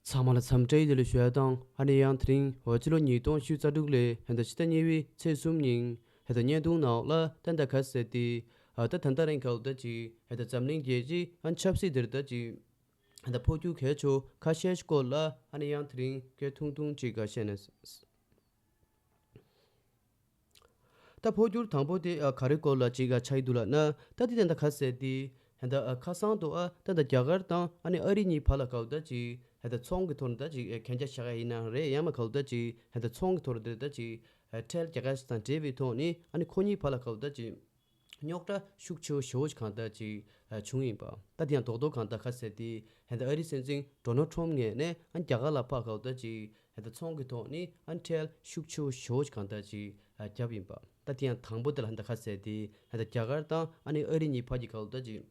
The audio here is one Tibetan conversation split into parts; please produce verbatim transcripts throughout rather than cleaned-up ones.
ཚང་མ་ལ་འཚམས་འདྲི་ཡི་ལེ་ལོ་ཞུ་ཡ་དང་། ཨ་ནི་ཡང་དེ་རིང་འོ་སྤྱི་ལོ་ཉིས་སྟོང་ཉི་ཤུ་རྩ་དྲུག་ལོའི་ཧེ་ད་ཕྱི་ཟླ་གཉིས་པའི་ཚེས་གསུམ་ཉིན་ཧེ་ད་བརྙན་ཐུང་ནང་ལ་ད་ད་ག་ཟེར་ཏེ། ཨ་ད་ད་ལྟ་རིང་ག་ལ་ད་ཅིག་ཧེ་ད་འཛམ་གླིང་རྒྱལ་སྤྱི་ཨ་ཆབ་སྲིད་དེར་ད་ཅིག་ཧེ་ད་འཕོ་འགྱུར་གལ་ཆེ་ཁ་ཤས་ཤིག་སྐོར་ལ་ཨ་ནི་ཡང་དེ་རིང་སྐད་ཐུང་ཐུང་ཅིག་ག་བཤད་ནས། ད་འཕོ་འགྱུར་དང་པོ་དེ་ཨ་ག་རེ་སྐོར་ལ་ཅིག་ཨ་ཆགས་ཀྱི་འདུག་ལབ་ན། ད་དེ་ད་ད་ག་ཟེར་ཏེ། ཧེ་ད་ཨ་ཁ་སང་དུ་ཨ་ད་ད་རྒྱ་གར་དང་ཨ་ནི་ཨ་རི་གཉིས་བར་ལ་ག་ལ་ད་ཅིག་ཧེ་ད་ཚོང་གི་ཐོག་ནས་ད་ཅིག་ཨ་གན་རྒྱ་བཞག་ཡ་ཡིན་ན་རེད། ཡང་མ་ག་ལ་ད་ཅིག་ཧེ་ད་ཚོང་གི་ཐོག་ནས་ད་ཅིག་ཨ་ཁྲལ་རྒྱག་ཡ་དང་འབྲེལ་བའི་ཐོག་ནས་ཨ་ནི་ཁོ་གཉིས་བར་ལ་ག་ལ་ད་ཅིག་རྙོག་དྲ་ཤུགས་ཆེ་བོ་ཞེ་བོ་ཞིག་གང་ལྟར་ཅིག་ཨ་བྱུང་ཡིན་པ། ད་དེ་ཡང་རྡོག་རྡོག་གང་ལྟར་ག་ཟེར་ཏེ། ཧེ་ད་ཨ་རིའི་སྲིད་འཛིན་ཌོ་ནལ་ཊམ་ངོས་ནས་ཨ་རྒྱ་གར་ལ་ཕར་ག་ལ་ད་ཅིག་ཧེ་ད་ཚོང་གི་ཐོག་ནས་ཨ་ཁྲལ་ཤུགས་ཆེ་བོ་ཞེ་བོ་ཞིག་གང་ལྟར་ཅིག་ཨ་བརྒྱབ་ཡིན་པ། ད་དེ་ཡང་དང་པོ་དེ་ལ་ཧེ་ད་ག་ཟེར་ཏེ། ཧེ་ད་རྒྱ་གར་དང་ཨ་ནི་ཨ་རི་གཉིས་བར་གྱི་ག་ལ་ད་ཅིག་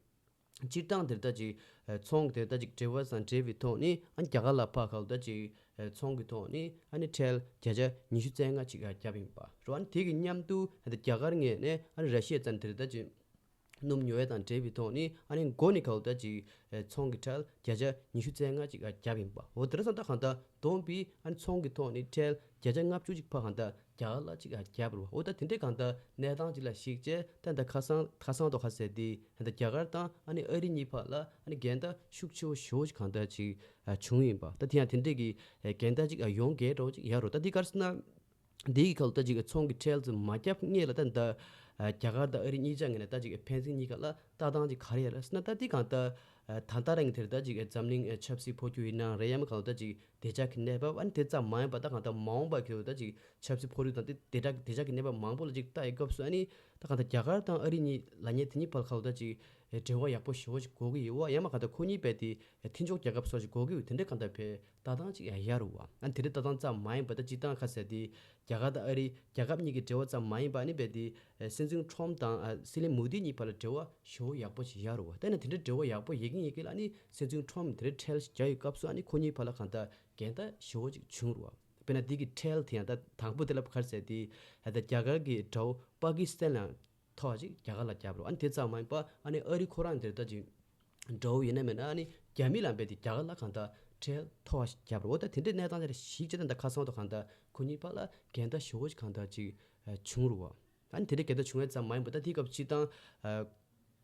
སྤྱིར་བཏང་དེར་ད་ཅིག་ཨ་ཚོང་དེར་ད་ཅིག་འབྲེལ་བ་དང་འབྲེལ་བའི་ཐོག་ནས་ཨ་རྒྱ་གར་ལ་ཕར་ག་ལ་ད་ཅིག་ཨ་ཚོང་གི་ཐོག་ནས་ཨ་ནི་ཁྲལ་བརྒྱ་ཆ་ཉི་ཤུ་རྩ་ལྔ་ཅིག་ཨ་བརྒྱབ་ཡིན་པ་རེད། ཨ་ནི་དེ་གི་མཉམ་དུ་ཧེ་ད་རྒྱ་གར་ངོས་ནས་ཨ་ནི་ར་ཤི་ཡ་ཙམ་དེར་ད་ཅིག་སྣུམ་ཉོ་ཡ་དང་འབྲེལ་བའི་ཐོག་ནས་ཨ་ནི་མགོ་ནས་ག་ལ་ད་ཅིག་ཨ་ཚོང་གི་ཁྲལ་བརྒྱ་ཆ་ཉི་ཤུ་རྩ་ལྔ་ཅིག་ཨ་བརྒྱབ་ཡིན་པ། འོ་དེ་འདྲ་སོང་ཙང་ད་གང་ལྟར་བསྡོམས་པས་ཨ་ནི་ཚོང་གི་ཐོག་ནས་ཁྲལ་བརྒྱ་ཆ་ལྔ་བཅུ་ཅིག་ཕར་གང་ལྟར་རྒྱ་གར་ལ་ཅིག་ཨ་བརྒྱབ་རེད་པ། འོ་ད་དེ་འདྲའི་གང་ལྟར་གནས་སྟངས་ཅིག་ལ་གཞིགས་བྱས་ད་ད་ཁ་སང་ཁ་སང་དུ་ག་ཟེར་ཏེ། ད་རྒྱ་གར་དང་ཨ་ནི་ཨ་རི་གཉིས་བར་ལ་ཨ་ནི་འགལ་ཟླ་ཤུགས་ཆེ་བོ་ཞེ་བོ་ཅིག་གང་ལྟར་ཅིག་ཨ་བྱུང་ཡིན་པ། ད་དེ་ཡང་དེ་འདྲའི་གི་ཨ་འགལ་ཟླ་ཅིག་ཨ་ཡོང་གི་འགྲོ་ཅིག་ཡ་རོ། ད་དེ་ག་རེ་ཟེར་ན། འདིའི་གི་ག་ལ་ད་ཅིག་ཚོང་གི་ཁྲལ་ཚོ་མ་བརྒྱབ་སྔོན་ལ་ད་ད་རྒྱ་གར་དང་ཨ་རི་གཉིས་ཆ་ངོས་ནས་ད་ཅིག་ཕན་ཚུན་གཉིས་ཀ་ལ་ལྟ་སྟངས་ཅིག་ག་རེ་ཡོད་རེད་ཟེར་ན། ད་འདི་གང་ལྟར་ད་ལྟ་རང་གི་དེར་ད་ཅིག་འཛམ་གླིང་ཆབ་སྲིད་འཕོ་འགྱུར་ཡིན་ན་རེད། ཡང་མིན་གང་ལ་ད་ཅིག་བདེ་འཇགས་ཀྱི་གནས་བབ་ཨ་ནི་དེ་ཙམ་མ་ཡིན་པ། ད་གང་ལྟར་མ་འོངས་པ་གི་ད་ཅིག་ཆབ་སྲིད་འཕོ་འགྱུར་དང་དེ་བདེ་འཇགས་བདེ་འཇགས་ཀྱི་གནས་བབ་མང་པོ་ལ་ཅིག་ལྟ་ཡི་སྐབས་སུ་ཨ་ནི་ད་གང་ལྟར་རྒྱ་གར་དང་ཨ་རི་གཉིས་ལ་ཉེ་དེ་གཉིས་བར་ག་ལ་ད་ཅིག་འབྲེལ་བ་ཡག་པོ་ཞེ་བོ་ཞིག་དགོས་ཀྱི་ཡོད་པ། ཡང་མིན་གང་ལྟར་ཁོ་གཉིས་རྦད་དེ་མཐུན་ཕྱོགས་རྒྱལ་ཁབ་སོགས་ཤིག་དགོས་ཀྱི་ཡོད། དེ་འདྲའི་གང་ལྟར་བས་ལྟ་སྟངས་ཅིག་ཡ་ཡ་རུ་བ། ཨ་ནི་དེ་འདྲའི་ལྟ་སྟངས་ཙམ་མ་ཡིན་པ། ད་སྤྱིར་བཏང་ག་ཟེར་ཏེ་རྒྱ་གར་དང་ཨ་རི་རྒྱལ་ཁབ་གཉིས་ཀྱི་འབྲེལ་བ་ཙམ་མ་ཡིན་པ། ཨ་ནི་རྦད་དེ་སྲིད་འཛིན་ཊམ་དང་སྲིད་བློན་མོ་དི་གཉིས་བར་ལ་འབྲེལ་བ་ཞེ་བོ་ཡག་པོ་ཞིག་ཡ་རུ་བ། ད་ནི་དེ་འདྲའི་འབྲེལ་བ་ཡག་པོ་ཡོད་ཀྱིན་ཡོད་ཀྱིན་ལ་ཨ་ནི་སྲིད་འཛིན་ཊམ་དེ་འདྲའི་ཁྲལ་ཞིག་རྒྱག་ཡོད་སྐབས་སུ་ཨ་ནི་ཁོ་གཉིས་བར་ལ་གང་ལྟར་འགལ་ཟླ་ཞེ་བོ་ཅིག་བྱུང་རུ་བ། དཔེར་ན་འདི་གི་ཁྲལ་དེ་ཡང་ད་དང་པོ་དེ་ལ་ག་རེ་ཟེར་ཏེ། ད་རྒྱ་གར་གྱི་དགྲ་བོ་པ་ཀི་སི་ཐན་ལ་མཐོ་བ་ཅིག་རྒྱ་གར་ལ་བརྒྱབ་རོགས། ཨ་ནི་དེ་ཙམ་མ་ཡིན་པ་ཨ་ནི་ཨ་རི་ཁོ་རང་དེར་ད་ཅིག་འགྲོ་བ་ཡིན་ན་མིན་ན་ཨ་ནི་རྒྱ་མི་ལ་འབད་དེ་རྒྱ་གར་ལ་གང་ལྟར་ཁྲལ་མཐོ་བ་ཞིག་བརྒྱབ་རོགས། ད་དེ་འདྲའི་གནས་སྟངས་དེར་གཞིགས་བྱས་ད་ད་ཁ་སང་དུ་གང་ལྟར་ཁོ་གཉིས་བར་ལ་འགལ་ཟླ་ཞེ་བོ་ཞིག་གང་ལྟར་ཅིག་བྱུང་རུ་བ། ཨ་ནི་དེ་འདྲའི་འགལ་ཟླ་བྱུང་བའི་ཙམ་མ་ཡིན་པ་ད་དེའི་སྐབས་སྤྱིར་བཏང་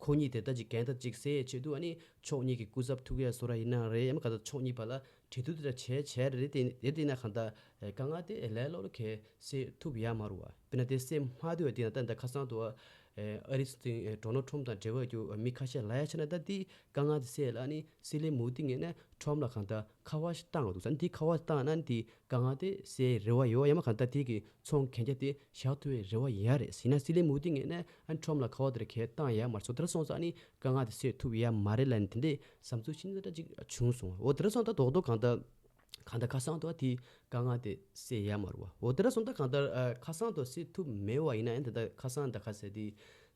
ཁོ་གཉིས་དེ་ད་ཅིག་འགལ་ཟླ་ཅིག་སེལ་ཡས་ཆེད་དུ་ཨ་ནི་ཕྱོགས་གཉིས་ཀྱི་སྐུ་ཚབ་ཐུག་ཡས་བཟོ་འདྲ་ཡིན་ན་རེད། ཡང་མིན་གང་ལྟར་ཕྱོགས་གཉིས་བར་ལ་གྲོས་བསྡུར་དེ་འདྲ་བྱས་བྱས་རེད་དེ་དེ་དེ་ན་གང་ལྟར་དཀའ་ངལ་དེ་ལས་སླ་པོ་གས་སེལ་ཐུབ་ཡ་མ་རུ་བ། དཔེར་ན་དེ་སེལ་མ་ཐུབ་པ་དེ་ན་ད་ད་ཁ་སང་དུ་བ་ཨ་རི་སྲིད་འཛིན་ཌོ་ནལ་ཊམ་དང་འབྲེལ་བ་རྒྱུ་མི་ཁ་ཤས་ལ་ཡ་ཆ་ན་ད་དེ་དཀའ་ངལ་དེ་སེལ་ལ་ཨ་ནི་སྲིད་བློན་མོ་དི་ངོས་ནས་ཊམ་ལ་གང་ལྟར་ཁ་པར་ཞིག་བཏང་བ་འདུག་ས། ཨ་ནི་དེ་ཁ་པར་བཏང་ན་ཨ་ནི་དེ་དཀའ་ངལ་དེ་སེལ་རེ་བ་ཡོད། ཡང་མིན་གང་ལྟར་དེ་གི་ཚོང་གན་རྒྱ་དེ་བཞག་ཐུབ་པའི་རེ་བ་ཡོད་རེད། ཡིན་ན་སྲིད་བློན་མོ་དི་ངོས་ནས་ཨ་ནི་ཊམ་ལ་ཁ་པར་དེ་འདྲ་གས་བཏང་ཡ་མ་རེད་སོང་། དེ་འདྲ་སོང་ཙང་ཨ་ནི་དཀའ་ངལ་དེ་སེལ་ཐུབ་ཡ་མ་རེད་ལབ་ནས་དེ་འདྲའི་བསམ་ཚུལ་ཤིན་ཏུ་འདྲ་ཅིག་བྱུང་སོང་། འོ་དེ་འདྲ་སོང་ཙང་རྡོག་རྡོག་གང་ལྟར་གང་ལྟར་ཁ་སང་དུ་བ་དེ་དཀའ་ངལ་དེ་སེལ་ཡ་མ་རེད་བ། འོ་དེ་འདྲ་སོང་ཙང་གང་ལྟར་ཨ་ཁ་སང་དུ་སེལ་ཐུབ་མེད་པ་ཡིན་ན་ཡང་ད་ལྟ་ཁ་སང་ད་ག་ཟེར་དེ་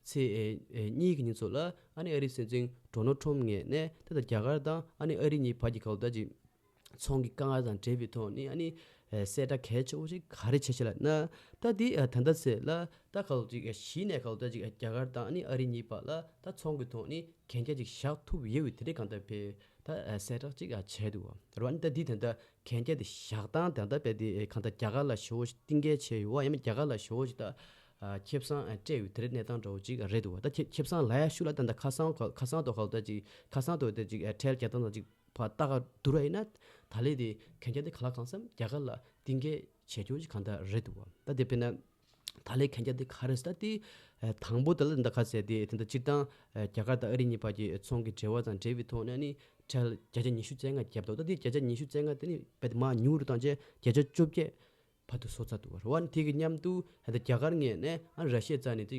ཚེས་ཨེ་ཨེ་གཉིས་ཀྱི་ཉིན་ཚོ་ལ་ཨ་ནི་ཨ་རིའི་སྲིད་འཛིན་ཌོ་ནལ་ཊམ་ངོས་ནས་ད་ལྟ་རྒྱ་གར་དང་ཨ་ནི་ཨ་རི་གཉིས་བར་གྱི་ག་ལ་ད་ཅིག་ཚོང་གི་དཀའ་ངལ་དང་འབྲེལ་བའི་ཐོག་ནས་ཨ་ནི་ཨེ་གསལ་བསྒྲགས་གལ་ཆེ་བོ་ཞིག་ག་རེ་བྱས་ཤག་ལབ་ན། ད་འདི་ཨ་ད་ལྟ་ཚེས་ལ་ད་ག་ལ་ཅིག་ཨེ་གཞི་ནས་ག་ལ་ད་ཅིག་ཨེ་རྒྱ་གར་དང་ཨ་ནི་ཨ་རི་གཉིས་བར་ལ་ད་ཚོང་གི་ཐོག་ནས་གན་རྒྱ་ཅིག་བཞག་ཐུབ་ཡོད་པའི་དེ་འདྲའི་གང་ལྟར་བས་ད་ཨེ་གསལ་བསྒྲགས་ཅིག་ཨ་བྱས་འདུག་བ། རེད་བ། ཨ་ནི་ད་འདི་ད་ལྟ་གན་རྒྱ་དེ་བཞག་སྟངས་ད་ལྟ་བས་དེ་ཨེ་གང་ལྟར་རྒྱ་གར་ལ་ཞེ་བོ་ཞིག་གཏིང་སྐྱེལ་བྱས་ཡོད་བ། ཡང་མིན་རྒྱ་གར་ལ་ཞེ་བོ་ཞིག་ད་ཨ་ཁེ་བཟང་ཨ་སྤྲད་ཡོད་དེ་འདྲའི་གནས་སྟངས་འདྲ་བོ་ཅིག་རེད་འདུག་བ། ད་ཁེ་ཁེ་བཟང་ལབ་ཡ་ཤུགས་ལ་ད་ལྟ་ཁ་སང་ག་ཁ་སང་དུ་ག་ལ་ད་ཅིག་ཁ་སང་དུ་ད་ཅིག་ཨ་ཁྲལ་རྒྱག་སྟངས་ད་ཅིག་ཕར་ལྟ་ག་འདུག་ར་ཡིན་ན། ད་ལས་དེ་གན་རྒྱ་དེ་ག་ལ་གང་འཚམ་རྒྱ་གར་ལ་གཏིང་སྐྱེལ་བྱེད་རྒྱུ་ཞིག་གང་ལྟར་རེད་འདུག་བ། ད་དེ་དཔེར་ན་ད་ལས་གན་རྒྱ་དེ་ག་རེ་ཟེར་ད་དེ་ཨ་དང་པོ་ད་ལ་ད་ག་ཟེར་དེ་དེ་འདྲ་སྤྱིར་བཏང་ཨ་རྒྱ་གར་དང་ཨ་རི་གཉིས་བར་གྱི་ཚོང་གི་འབྲེལ་བ་དང་འབྲེལ་བའི་ཐོག་ནས་ནི་ཁྲལ་བརྒྱ་ཆ་ཉི་ཤུ་རྩ་ལྔ་བརྒྱབ་འདུག་ད་དེ་བརྒྱ་ཆ་ཉི་ཤུ་རྩ་ལྔ་དེ་ནི་རྦད་དེ་མར་ཉུང་རུ་བཏང་བྱས་བརྒྱ་ཆ་བཅོ་བརྒྱད་བར་དུ་སོང་ཚར་འདུག་བ། དེ་གི་མཉམ་དུ་ད་ལྟ་རྒྱ་གར་ངོས་ནས་ཨ་ར་ཤི་ཡ་རྩ་ནས་དེ་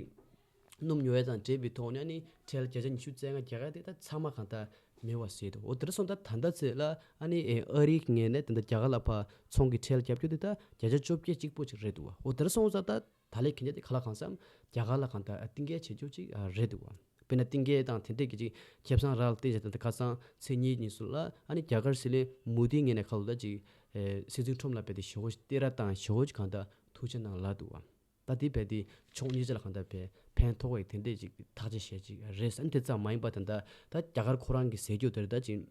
སྣུམ་ཉོ་ཡ་དང་འབྲེལ་བའི་ཐོག་ནས་ཨ་ནི་ཁྲལ་བརྒྱ་ཆ་ཉི་ཤུ་རྩ་ལྔ་རྒྱག་ཡ་དེ་ད་ཚང་མ་གང་ལྟར་མེད་པ་བཟོས་འདུག་འོ་དེ་འདྲ་སོང་ཙང་ད་ད་ལྟ་ཚེས་ལ་ཨ་ནི་ཨ་རིའི་ངོས་ནས་ད་ལྟ་རྒྱ་གར་ལ་ཕར་ཚོང་གི་ཁྲལ་རྒྱབ་རྒྱུ་དེ་ད་བརྒྱ་ཆ་བཅོ་བརྒྱད་གཅིག་པོ་ཅིག་རེད་འདུག་བ། འོ་དེ་འདྲ་སོང་ཙང་ད་ད་ལས་གན་རྒྱ་དེ་ག་ལ་གང་འཚམ་རྒྱ་གར་ལ་གང་ལྟར་གཏིང་སྐྱེལ་བྱེད་རྒྱུ་ཅིག་རེད་འདུག་བ། དཔེར་ན་གཏིང་སྐྱེལ་དང་དེ་འདྲས་ཀྱི་ཅིག་ཁེ་བཟང་རག་ལ་བལྟས་བྱས་ད་ལྟ་ཁ་སང་ཚེས་གཉིས་ཉིན་སུ་ལ་ཨ་ནི་རྒྱ་གར་སྲིད་བློན་མོ་དིའི་ངོས་ནས་ག་ལ་ད་ཅིག་ཨེ་སྲིད་འཛིན་ཁྲོམ་ལ་རྦད་དེ་ཞེ་བོ་ཞིག་བསྟོད་ར་དང་ཞེ་བོ་ཞིག་གང་ལྟར་ཐུགས་ཆེ་གནང་ལབ་འདུག་བ། ད་འདི་རྦད་དེ་ཕྱོགས་གཉིས་ཆ་ལ་གང་ལྟར་རྦད་ཕན་ཐོགས་པའི་དེ་འདྲས་ཅིག་ཐག་གཅོད་བྱས་ཅིག་རེད་ཟེར། ཨ་ནི་དེ་ཙམ་མ་ཡིན་པ་ད་ལྟ་ད་རྒྱ་གར་ཁོ་རང་གི་ཟེར་རྒྱུ་དེར་ད་ཅིག་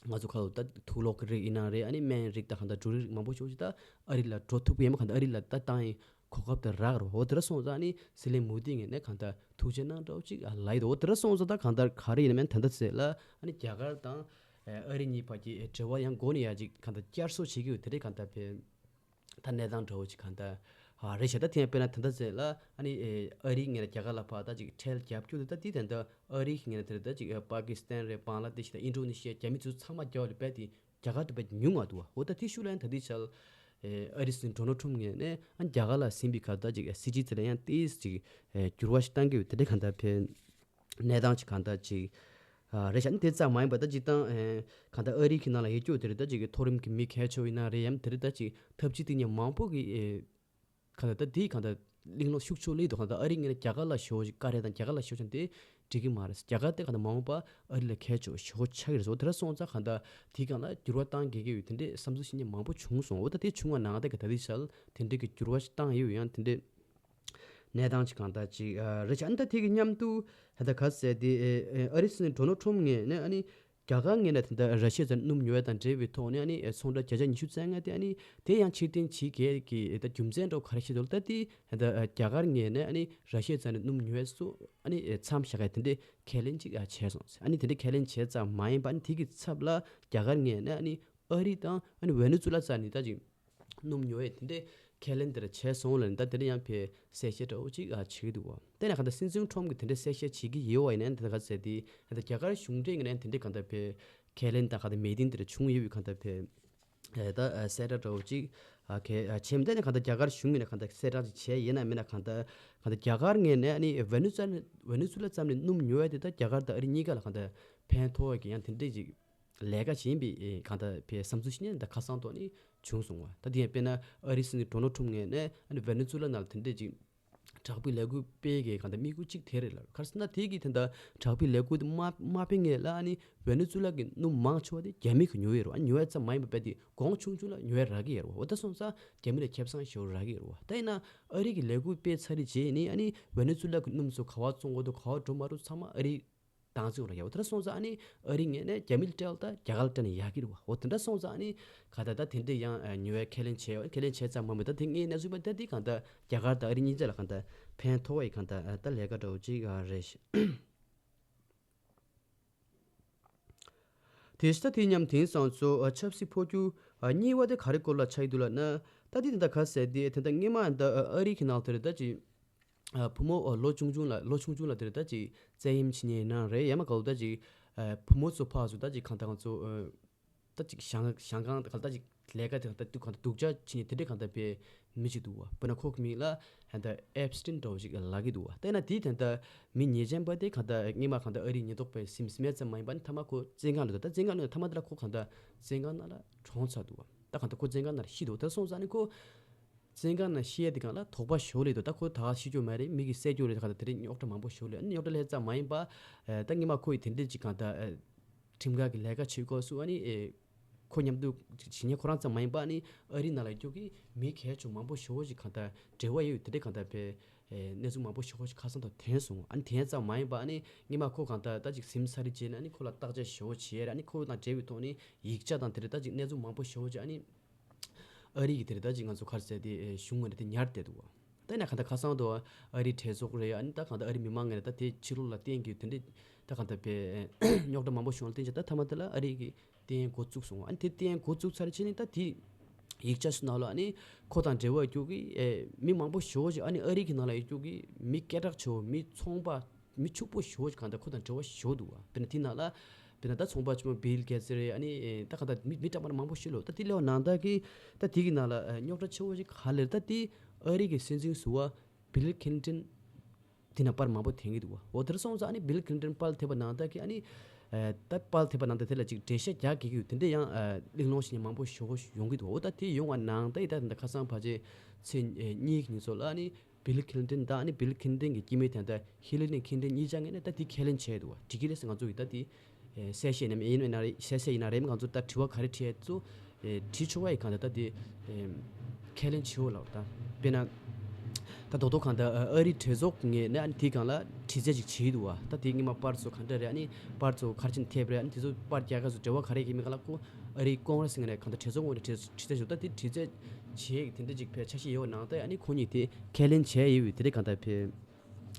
ང་ཚོ་ཁ་ལོ་ད་དུག་ལོག་གི་རིགས་ཡིན་ན་རེད། ཨ་ནི་སྨན་རིགས་དང་གང་ལྟར་འབྲུ་རིགས་མང་པོ་ཞིག་ཅིག་ད་ཨ་རི་ལ་འགྲོ་ཐུབ་ཀྱི་ཡིན་པ་གང་ལྟར་ཨ་རི་ལ་ད་བཏང་ཡིན་གོ་སྐབས་དེ་རག་རོ། འོ་དེ་འདྲ་སོང་ཙང་ཨ་ནི་སི་ལིང་མུ་ཏི་ངོས་ནས་གང་ལྟར་ཐུགས་རྗེ་གནང་འདྲ་བོ་ཅིག་ལབ་ཡི་འདུག་འོ་དེ་འདྲ་སོང་ཙང་ད་གང་ལྟར་ག་རེ་ཡིན་ན་མིན་ད་ལྟ་ཟེར་ལ་ཨ་ནི་རྒྱ་གར་དང་ཨ་རི་གཉིས་བར་གྱི་འབྲེལ་བ་ཡང་འགོ་ནས་ཡར་ཅིག་གང་ལྟར་བསྐྱར་གསོ་བྱེད་ཀྱི་ཡོད། དེ་འདྲའི་གང་ལྟར་བས། ད་གནས་སྟངས་འདྲ་བོ་ཅིག་གང་ལྟར་ཨ་རེད་ཤག་ད་དེ་ཡང་དཔེར་ན་ད་ལྟ་ཟེར་ལ་ཨ་ནི་ཨ་རིའི་ངོས་ལ་རྒྱ་གར་ལ་ཕར་ད་ཅིག་ཁྲལ་རྒྱབ་རྒྱུ་དེ་ད་དེ་ད་ལྟ་ཨ་རིའི་ངོས་ལ་དེ་རེད། ད་ཅིག་པ་ཀི་སི་ཐན་རེད། བང་ལ་དེ་ཤི་ད་ཨིན་ཌོ་ནེ་ཤི་ཡ་རྒྱ་མི་ཚོ་ཚང་མ་རྒྱ་བ་ལ་བས་དེ་རྒྱ་གར་དུ་བས་ཉུང་བ་འདུག་བ། འོ་ད་དེ་ཤུ་ལ་ཡང་ད་དེ་ཆལ་ཨ་རི་སྲིད་འཛིན་ཌོ་ནལ་ཁྲོམ་ངོས་ནས་ཨ་རྒྱ་གར་ལ་ཟིན་པའི་ཁ་ད་ཅིག་སྲིད་ཇུས་དེ་ལ་ཡང་ཏིས་ཅིག་འགྱུར་བ་ཞིག་བཏང་གི་ཡོད། དེ་འདྲའི་གང་ལྟར་བས། གནས་སྟངས་ཅིག་གང་ལྟར་ཅིག་ཨ་རེད་ཤག་ཨ་ནི་དེ་ཙམ་མ་ཡིན་པ་ད་ཅིག་ཏང་ཨེ་གང་ལྟར་ཨ་རི་གི་ནང་ལ་ཡོད་རྒྱུ་དེ་རེད། ད་ཅིག་མཐོ་རིམ་གྱི་མི་གལ་ཆེ་བ་ཡིན་ན་རེད། ཡང་དེ་རེད། ད་ཅིག་ཐབས་ཇུས་དེ་ཉིད་མང་པོ་གི་ཨེ་གང་ལྟར་ད་དེའི་གང་ལྟར་གླེང་སློང་ཤུགས་ཆེ་སླེབས་འདུག་གང་ལྟར་ཨ་རི་ངོས་ནས་རྒྱ་གར་ལ་ཞོ་ཞིག་བཀའ་རེ་དང་རྒྱ་གར་ལ་ཞོ་ཞིག་དེ་འགྲིག་གི་མ་རེད། རྒྱ་གར་དེ་གང་ལྟར་མ་འོངས་པ་ཨ་རི་ལ་གལ་ཆེ་བ་ཞོ་ཆགས་ཀྱི་རེད་ཟེར། དེ་འདྲ་སོང་ཙང་གང་ལྟར་དེའི་སྒང་ལ་འགྱུར་བ་བཏང་དགོས་ཀྱི་ཡོད། དེ་འདྲའི་བསམ་ཚུལ་བཤད་མཁན་མང་པོ་བྱུང་སོང་། འོ་ད་དེ་བྱུང་བ་ནང་ད་གི་ད་དེ་ཆལ་དེ་འདྲའི་གི་འགྱུར་བ་ཞིག་བཏང་ཡོད། ཡང་དེ་འདྲའི་གནས་སྟངས་ཅིག་གང་ལྟར་ཅིག་ཨ་རེད་ཤག་ཨ་ནི་ད་དེ་གི་མཉམ་དུ་ད་ལྟ་ག་ཟེར་དེ་ཨ་ཨ་རི་སྲིད་འཛིན་ཌོ་ནལ་ཁྲོམ་ངོས་ནས་ཨ་ནི་རྒྱ་གར་ངོས་ནས་ད་ལྟ་ར་ཤི་ཡ་རྩ་ནས་སྣུམ་ཉོ་ཡ་དང་འབྲེལ་བའི་ཐོག་ནས་ཨ་ནི་ཨ་ཚོང་ར་བརྒྱ་ཆ་ཉི་ཤུ་བཙལ་མཁན་དེ་ཨ་ནི་དེ་ཡང་ཕྱིར་འཐེན་བྱེད་དགོས་ཀྱི་ད་རྒྱུ་མཚན་འདྲ་བོ་ག་རེ་བཤད་འདུག་ད་དེ་ད་ལྟ་རྒྱ་གར་ངོས་ནས་ཨ་ནི་ར་ཤི་ཡ་རྩ་ནས་སྣུམ་ཉོ་ཡ་སུ་ཨ་ནི་མཚམས་བཞག་ཡ་དེ་འདྲའི་ཁས་ལེན་ཅིག་བྱས་སོང་། ཨ་ནི་དེ་འདྲའི་ཁས་ལེན་བྱས་ཙམ་མ་ཡིན་པ་ཨ་ནི་དེ་གི་ཚབ་ལ་རྒྱ་གར་ངོས་ནས་ཨ་ནི་ཨ་རི་དང་ཨ་ནི་ཝེ་ནེ་ཛུ་ལ་རྩ་ནས་ད་ཅིག་སྣུམ་ཉོ་ཡས་དེ་འདྲའི་ཁས་ལེན་དེ་འདྲ་བྱས་སོང་ལ་ནི་ད་དེ་འདྲ་ཡང་ཕའི་གསལ་བཤད་འདྲ་བོ་ཅིག་ཨ་བྱེད་ཀྱི་འདུག་བ། དེ་ནས་གང་ལྟར་སྲིད་འཛིན་ཁྲོམ་གྱིས་དེ་འདྲའི་གསལ་བཤད་བྱེད་ཀྱི་ཡོད་བ་ཡིན་ན་དེ་ག་ཟེར་དེ་ད་རྒྱ་གར་གཞུང་འབྲེལ་ངོས་ནས་དེ་འདྲའི་གང་ལྟར་ཕའི་ཁས་ལེན་དང་གང་ལྟར་མོས་མཐུན་དེ་འདྲ་བྱུང་ཡོད་པའི་གང་ལྟར་ཕའི་ད་གསལ་བསྒྲགས་འདྲ་བོ་ཅིག་ཨ་གལ་ཨ་བྱས་མི་དེ་ནས་གང་ལྟར་རྒྱ་གར་གཞུང་ངོས་ནས་གང་ལྟར་གསལ་བསྒྲགས་ཅིག་བྱས་ཡིན་ན་མིན་ན་གང་ལྟར་གང་ལྟར་རྒྱ་གར་ངོས་ནས་ཨ་ནི་ཝེ་ནེ་ཛུ་ལ་ཝེ་ནེ་ཛུ་ལ་ཙམ་ནས་སྣུམ་ཉོ་ཡས་དེ་ད་རྒྱ་གར་དང་ཨ་རི་གཉིས་ཀ་ལ་གང་ལྟར་ཕན་ཐོགས་ཡས་ཀྱི་ཡང་དེ་འདྲའི་ཅིག་ལས་ཀ་བྱེད་པའི་ཨེ་གང་ལྟར་བའི་བསམ་ཚུལ་ཞིག་ནི་ད་ཁ་སང་ཐོག་ནས་བྱུང་སོང་བ། ད་དེ་ཡང་དཔེར་ན་ཨ་རི་སྲིད་འཛིན་ཌོ་ནལ་ཁྲོམ་ངོས་ནས་ཨ་ནི་ཝེ་ནེ་ཛུ་ལ་ནང་ལ་དེ་འདྲས་ཅིག་དྲག་པོའི་ལས་འགུལ་སྤེལ་གི་གང་ལྟར་དམིགས་ཡུལ་གཅིག་དེ་རེད་ལ། ག་རེ་ཟེར་ན་དེ་གི་དེ་འདྲ་དྲག་པོའི་ལས་འགུལ་དེ་མ་མ་སྤེལ་སྔོན་ལ་ཨ་ནི་ཝེ་ནེ་ཛུ་ལ་གི་སྣུམ་མང་ཆེ་བ་དེ་རྒྱ་མི་གི་ཉོ་ཡི་རེད་བ། ཨ་ནི་ཉོ་ཡ་ཙམ་མ་ཡིན་པ་རྦད་དེ་གོང་ཆུང་ཆུང་ལ་ཉོ་ཡ་རག་གི་ཡོད་རེད་བ། འོ་ད་སོང་ཙང་རྒྱ་མི་ལ་ཁེ་བཟང་ཞེ་པོ་རག་གི་ཡོད་རེད་བ། ད་ཡིན་ན་ཨ་རི་གི་ལས་འགུལ་སྤེལ་ཚར་རེད་རྗེས་ནི་ཨ་ནི་ཝེ་ནེ་ཛུ་ལ་གི་སྣུམ་ཚོ་ག་བ་བཙོང་དགོས་འདུག་ག་བ་འགྲོ་མ་འགྲོ་ཚང་མ་ཨ་རི་བཏང་ཚུལ་ར་ཡོད། དེ་འདྲ་སོང་ཙང་ཨ་ནི་ཨ་རི་ངོས་ནས་རྒྱ་མི་ལ་སྤྲད་ལ་ད་རྒྱ་གར་ལ་སྤྲད་ན་ཡག་གི་རེད་བ། འོ་དེ་འདྲ་སོང་ཙང་ཨ་ནི་ག་ད་ད་དེ་འདྲ་ཡང་ཨ་ཉོ་བའི་ཁས་ལེན་བྱས་ཡོད། ཁས་ལེན་བྱས་ཙམ་མ་མེད་ད་དེ་ངས་གནས་ཚུལ་པ་ད་དེ་གང་ལྟར་རྒྱ་གར་དང་ཨ་རི་གཉིས་ཆ་ལ་གང་ལྟར་ཕན་ཐོགས་ཡི་གང་ལྟར་ཨ་ད་ལས་ཀ་འདྲ་བོ་ཅིག་ཨ་རེད་ཤག་དེ་ཤ་ད་དེ་མཉམ་དེང་སང་ཚོ་ཨ་ཆབ་སྲིད་འཕོ་འགྱུར་ཨ་གཉིས་པ་དེ་ག་རེ་སྐོར་ལ་ཆགས་ཡི་འདུག་ལབ་ན། ད་དེ་ད་ག་ཟེར་དེ་དེ་ད་སྔོན་མ་ད་ཨ་རི་གི་ནང་དེར་ད་ཅིག་ཨ་བུ་མོ་ཨ་ལོ་ཆུང་ཆུང་ལ་ལོ་ཆུང་ཆུང་ལ་དེར་ད་ཅིག་བཙན་གཡེམ་བྱེད་མཁན་ཡིན་ན་རེད། ཡང་མ་ག་ལ་ད་ཅིག་ཨ་བུ་མོ་ཚོ་ཕར་ཚུར་ད་ཅིག་གང་ལྟར་ང་ཚོ་ཨ་ད་ཅིག་ཞང་ཞང་ཁང་ག་ལ་ད་ཅིག་ལས་ཀ་དེ་གང་ལྟར་སྡུག་གང་ལྟར་སྡུག་ཅག་བྱེད་མཁན་དེ་འདྲའི་གང་ལྟར་བའི་མི་ཅིག་འདུག་བ། དཔེར་ན་ཁོ་གི་མིང་ལ་ཧན་ད་ཨེབ་སི་ཏིན་འདྲ་བོ་ཅིག་ལབ་ཀྱི་འདུག་བ། ད་ཡིན་ན་དེའི་དེ་ད་མི་ཉེས་ཅན་པ་དེ་གང་ལྟར་སྔོན་མ་གང་ལྟར་ཨ་རིའི་ཉེན་རྟོག་པས་ཟིན་ཟིན་མེད་ཙམ་མ་ཡིན་པ་ནི་མཐའ་མ་ཁོ་བཙོན་ཁང་ལ་འདུག་ད་བཙོན་ཁང་ལ་མཐའ་མ་དེ་ལ་ཁོ་གང་ལྟར་བཙོན་ཁང་ནང་ལ་གྲོངས་ཚར་འདུག་བ། ད་གང་ལྟར་ཁོ་བཙོན་ཁང་ནང་ལ་ཤི་འདུག་ད་སོང་ཙང་ནི་ཁོ་བཙོན་ཁང་ནང་ཤི་ཡས་དེ་གང་ལ་དོགས་པ་ཞེ་པོ་སླེབས་འདུག་ད་ཁོ་ད་ཤི་རྒྱུ་མ་རེད། མི་གིས་བསད་རྒྱུ་རེད། ད་གང་ལྟར་དེ་རིང་རྙོག་དྲ་མང་པོ་ཞེ་པོ་སླེབས། ཨ་ནི་རྙོག་དྲ་སླེབས་ཙམ་མ་ཡིན་པ་ཨ་ད་སྔོན་མ་ཁོ་ཡི་དེ་འདྲས་ཅིག་གང་ལྟར་ཨ་ཁྲིམས་འགལ་གྱི་ལས་ཀ་བྱེད་སྐབས་སུ་ཨ་ནི་ཨེ་ཁོ་མཉམ་དུ་བྱེད་མཁན་ཁོ་རང་ཙམ་མ་ཡིན་པ་ཨ་ནི་ཨ་རི་ནང་ལ་ཡོད་རྒྱུ་གི་མི་གལ་ཆེ་མང་པོ་ཞེ་པོ་ཅིག་གང་ལྟར་འབྲེལ་བ་ཡོད་དེ་འདྲས་གང་ལྟར་བའི་ཨེ་གནས་ཚུལ་མང་པོ་ཞེ་པོ་ཅིག་ཁ་སང་དུ་ཐོན་སོང་། ཨ་ནི་ཐོན་ཙམ་མ་ཡིན་པ་ཨ་ནི་སྔོན་མ་ཁོ་གང་ལྟར་ད་ཅིག་ཟིན་ཚར་རྗེས་ནས་ཨ་ནི་ཁོ་ལ་བརྟག་དཔྱད་ཞེ་པོ་བྱས་ར། ཨ་ནི་ཁོ་དང་འབྲེལ་བའི་ཐོག་ནས་ཡིག་ཆ་དང་དེ་འདྲས་ད་ཅིག་གནས་ཚུལ་མང་པོ་ཞེ་པོ་ཅིག་ཨ་ནི་ཨ་རི་གི་དེ་རེད། ད་ཅིག་ང་ཚོ་ག་རེ་ཟེར་དེ་ཨེ་གཞུང་ངོས་ནས་དེ་ཉར་བསྡད་འདུག་བ། ད་ཡིན་ན་གང་ལྟར་ཁ་སང་དུ་ཨ་རིའི་གྲོས་ཚོགས་རེད། ཨ་ནི་ད་གང་ལྟར་ཨ་རི་མི་མང་ངོས་ནས་ད་དེ་ཕྱི་ལོགས་ལ་བསྟན་རྒྱུ་དེ་འདྲས་ད་གང་ལྟར་བའི་རྙོག་དྲ་མང་པོ་བྱུང་བ་ལ་བརྟེན་བྱས་ད་མཐའ་མ་དེ་ལ་ཨ་རི་གིས་བསྟན་འགོ་བཙུགས་སོང་བ། ཨ་ནི་དེ་བསྟན་འགོ་བཙུགས་ཚར་རྗེས་ནི་ད་དེ་ཡིག་ཆ་ཚོའི་ནང་ལ་ཨ་ནི་ཁོ་དང་འབྲེལ་བ་ཡོད་རྒྱུ་གི་ཨེ་མི་མང་པོ་ཞེ་པོ་ཅིག་ཨ་ནི་ཨ་རི་གི་ནང་ལ་ཡོད་རྒྱུ་གི་མི་སྐད་གྲགས་ཆེ་བོ་མི་ཚོང་པ་མི་ཕྱུག་པོ་ཞེ་པོ་ཅིག་གང་ལྟར་ཁོ་དང་འབྲེལ་བ་ཞེ་པོ་འདུག་བ། དཔེར་ན་དེ་ནང་ལ་དཔེར་ན་ད་ཚོང་པ་ཆེན་མོ་བིལ་གེ་ཚི་རེད། ཨ་ནི་ཨེ་ད་གང་ལྟར་མི་མི་འདྲ་མི་འདྲ་མང་པོ་ཞིག་ལོ། ད་དེ་ལས་ནང་ལྟར་གི་ད་དེ་གི་ནང་ལ་ཨེ་རྙོག་དྲ་ཆེ་བོ་ཞིག་ག་ལེར་ད་དེ་ཨ་རི་གི་སྲིད་འཛིན་ཟུར་པ་བིལ་ཁི་ལིན་ཏོན་དེ་ནང་པར་མང་པོ་འཐེན་གྱི་འདུག་བ། འོ་དེར་སོང་ཙང་ཨ་ནི་བིལ་ཁི་ལིན་ཏོན་པར་འཐེན་པ་ནང་ལྟར་གི་ཨ་ནི་ཨེ་ད་པར་འཐེན་པ་ནང་ལྟར་དེ་ལ་ཅིག་འགྲེལ་བཤད་རྒྱག་དགོས་ཀྱི་ཡོད་དེ་འདྲ་ཡང་ཨེ་གླེང་སློང་བྱེད་མཁན་མང་པོ་ཞེ་པོ་ཡོང་གི་འདུག་འོ་ད་དེ་ཡོང་བ་ནང་ལྟར་ཡིན་ད་ད་ཁ་སང་ཕལ་ཆེར་ཚེས་ཨེ་གཉིས་ཀྱི་ཉིན་ཚོ་ལ་ཨ་ནི་བིལ་ཁི་ལིན་ཏོན་དང་ཨ་ནི་བིལ་ཁི་ལིན་ཏོན་གྱི་སྐྱེ་དམན་དེ་འདྲ་ཧི་ལི་རི་ཁི་ལིན་ཏོན་གཉིས་ཆ་ངོས་ནས་ད་དེ་ཁས་ལེན་བྱས་འདུག་བ། འགྲིག་གི་རེད་ཟེར་ང་ཚོ་གིས་ད་དེ་ཨེ་གསལ་བཤད་ཡིན་ན་ཡིན་ན་རེད། གསལ་བཤད་ཡིན་ན་རེད། ང་ཚོ་ད་དྲི་བ་ག་རེ་དྲིས་ཚོ་ཨེ་དྲི་ཆོག་པ་ཡིན་གང་ལྟར་ད་དེ་ཨེ་ཁས་ལེན་བྱེད་འོ་ལབ་ད་དཔེར་ན་ ད་རྡོག་རྡོག་གང་ལྟར་ཨ་རིའི་གྲོས་ཚོགས་ངོས་ནས་ཨ་ནི་དེའི་སྒང་ལ་དྲི་རྩད་ཅིག་བྱས་འདུག་བ། ད་དེ་སྔོན་མ་པར་ཚོ་ག་འདྲ་རེད། ཨ་ནི་པར་ཚོ་ག་རེ་བྱས་ནས་ཐེབས་རེད། ཨ་ནི་དེ་ཚོ་པར་རྒྱག་སྐབས་སུ་འབྲེལ་བ་ག་རེ་ཡོད་མེད་སྒང་ལ་ཁོ་ཨ་རིའི་ཀོང་རེ་སི་ངོས་ནས་གང་ལྟར་གྲོས་ཚོགས་ངོས་ནས་དྲི་དྲི་རྩད་ཞུ། ད་དེ་དྲི་རྩད་བྱས་དེ་འདྲ་ཅིག་ཕར་འཆར་གཞི་ཡོད་ནའང་ད་ཨ་ནི་ཁོ་གཉིས་དེ་ཁས་ལེན་བྱས་ཡོད་པའི་དེ་རེད། གང་ལྟར་ཕར་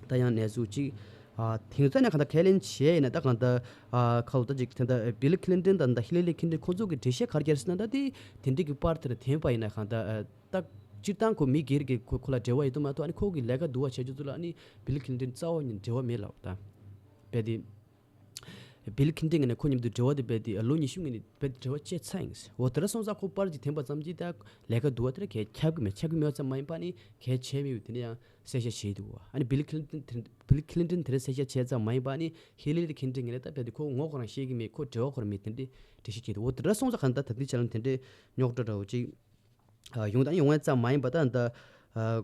ད་ཡང་གནས་ཚུལ་ཅིག་ཨ་དེང་སང་ནས་གང་ལྟར་ཁས་ལེན་བྱས་ཡིན་ན་ད་གང་ལྟར་ཨ་ཁ་ལོ་ད་ཅིག་དེ་འདྲ་བྷིལ་ཁི་ལིན་ཏོན་དང་ད་ཧི་ལི་རི་ཁི་ལིན་ཏོན་ཁོ་ཚོ་གི་འགྲེལ་བཤད་ག་རེ་བརྒྱབ་ཟེར་ན། ད་དེ་དེ་འདྲ་གི་པར་དེར་འཐེན་པ་ཡིན་ན་གང་ལྟར་ཨ། ད་སྤྱིར་བཏང་ཁོ་མི་སྒེར་གྱི་ཁོ་ཁོ་ལ་འབྲེལ་བ་ཡོད་དུ་མ་གཏོགས། ཨ་ནི་ཁོ་གི་ལས་ཀ་བསྡུ་བ་བྱས་རྒྱུ་ཚོ་ལ་ཨ་ནི་བྷིལ་ཁི་ལིན་ཏོན་རྩ་བ་ཉིད་འབྲེལ་བ་མེད་ལབ། ད་རྦད་དེ་བྷིལ་ཁི་ལིན་ཏོན་ངོས་ནས་ཁོ་མཉམ་དུ་འབྲེལ་བ་དེ་རྦད་དེ་ལོ་ཉི་ཤུ་ངོས་ནས་རྦད་དེ་འབྲེལ་བ་བཅད་ཚར་ཡིན། འོ་དེ་འདྲ་སོང་ཙང་ཁོ་པར་ཅིག་འཐེན་པ་ཙམ་གྱིས་ད་ལས་ཀ་བསྡུ་བ་དེ་ལ་གལ་ཁྱབ་ཀྱི་མེད། ཁྱབ་ཀྱི་མེད་པ་ཙམ་མ་ཡིན་པ་ཨ་ནི་གལ་ཆེ་མེད་པའི་དེ་འདྲ་ཡང་གསལ་བཤད་བྱས་འདུག་ཨ་ནི་བྷིལ་ཁི་ལིན་ཏོན་དེ་བྷིལ་ཁི་ལིན་ཏོན་དེ་འདྲ་གསལ་བཤད་བྱས་ཙམ་མ་ཡིན་པ་ཨ་ནི་ཧི་ལི་རི་ཁི་ལིན་ཏོན་ངོས་ནས་ད་རྦད་དེ་ཁོ་ངོ་ཁོ་རང་ཤེས་ཀྱི་མེད། ཁོ་འབྲེལ་བ་ཁོ་རང་མེད། དེ་འདྲ་འགྲེལ་བཤད་བྱས་འདུག་འོ་དེ་འདྲ་སོང་ཙང་གང་ལྟར་ད་ལྟའི་ཆ་ལ་དེ་འདྲའི་རྙོག་དྲ་འདྲ་བོ་ཅིག་ཨ་ཡོང་དང་ཡོང་བ་ཙམ་མ་ཡིན་པ་ད་ད་ཨ་